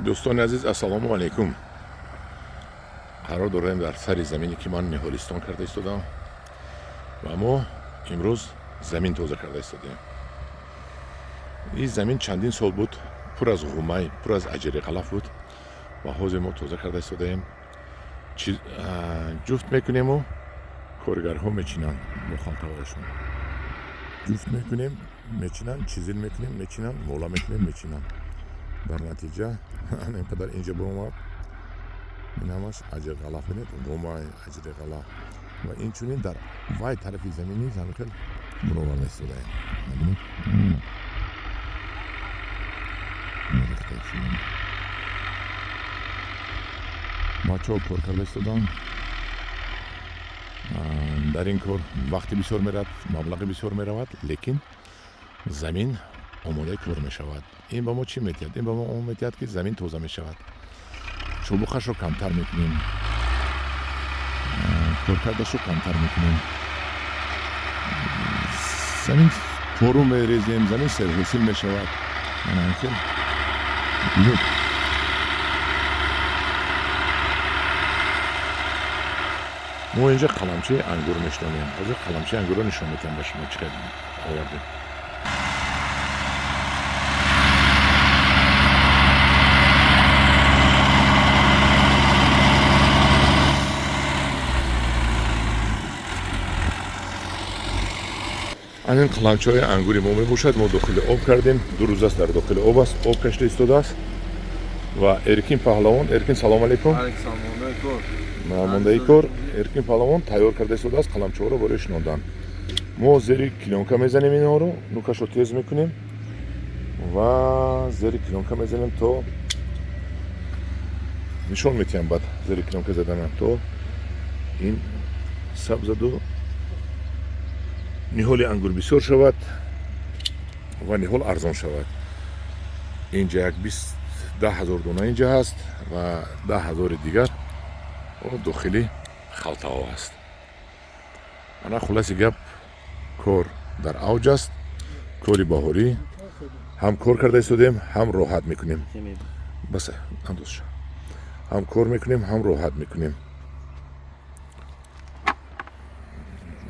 Дӯстони азиз, ассалому алайкум. Қарор дорем дар сари замине, ки ман ниҳолистон карда истодам, ва мо имрӯз замин тоза карда истодем. Ин замин чандин сол буд пур аз ғумай, пур аз аҷири ғалаф буд ва ҳозир мо тоза карда истодаем. Ҷуфт мекунему коргарҳо мечинанд бо халтаҳояшон. Ҷуфт мекунем, мечинанд, чизил мекунем, мечинанд, мола мекунем, мечинанд. Дар натиҷа ин қадар инҷа баромад. Ин ҳамаш аҷир ғалаф, бинед, ғумай, аҷири ғалаф. Ва инчунин дар вай тарафи замин низ ҳамин хел бароварда истодаем. Бинед, бачаҳо кор карда истоданд. Дар ин кор вақти бисёр меравад, маблағи бисёр меравад, лекин замин омодаи кор мешавад. Ин ба мо чӣ метиҳад? Ин ба мо он метиҳад, ки замин тоза мешавад, чӯбухашро камтар мекунем, коркардашро камтар мекунем, замин пору мерезем, замин серҳосил мешавад. Мана хел, бинед. Мо инҷа қаламчаи ангур мешинонем. Ҳозир қаламчаи ангурро нишон метиҳам ба шумо, чӣ қадр овардем. Ҳамин қаламчаҳои ангури мо мебошад. Мо дохили об кардем, 2 рӯз аст дар дохили об аст, об кашида истодааст. Ва Эркин Паҳлавон, Эркин, салом алейкум. Мондаи кор. Эркин Паҳлавон тайёр карда истодааст қаламчаҳоро барои шинондан. Мо зери клёнка мезанем инҳоро, нукашро тез мекунем ва зери клёнка мезанем, то нишон метиҳам баъд зери клёнка задана, то ин сабзаду ниҳоли ангур бисёр шавад ва ниҳол арзон шавад. Инҷа як бист 10 000 дона инҷа ҳаст ва 10 000-и дигар дохили халтаҳо ҳаст. Ана, хулоси гап, кор дар авҷ аст, кори баҳорӣ. Ҳам кор карда истодем, ҳам роҳат мекунем. Бас, андозша. Ҳам кор мекунем, ҳам роҳат мекунем.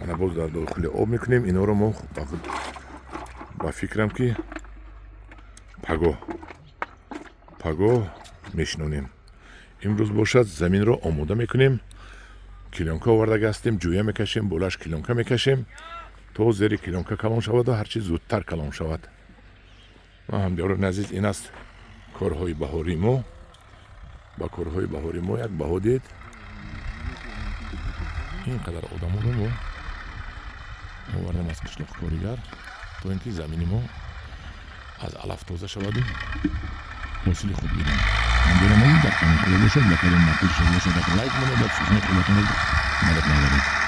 Ана, боз дар дохили об мекунем инҳоро. Мо ба фикрам, ки пагоҳ, пагоҳ мешинонем. Имрӯз бошад, заминро омода мекунем. Клёнка овардага ҳастем, ҷӯя мекашем, болаш клёнка мекашем, то зери клёнка калон шаваду ҳарчи зудтар калон шавад. Ҳамдиёрони азиз, ин аст корҳои баҳории мо. Ба корҳои баҳории мо як баҳо диҳед. Ин қадар одаморо мо овардем аз қишлоқ, коригар, то ин ки замини мо аз алаф тоза шаваду ҳосили хуб гирем. Ҳамдиёрони азиз, дар канали худо бошад, ба кори маъқул шуда бошад, лайк монед, сухани худатонро мадад наворед.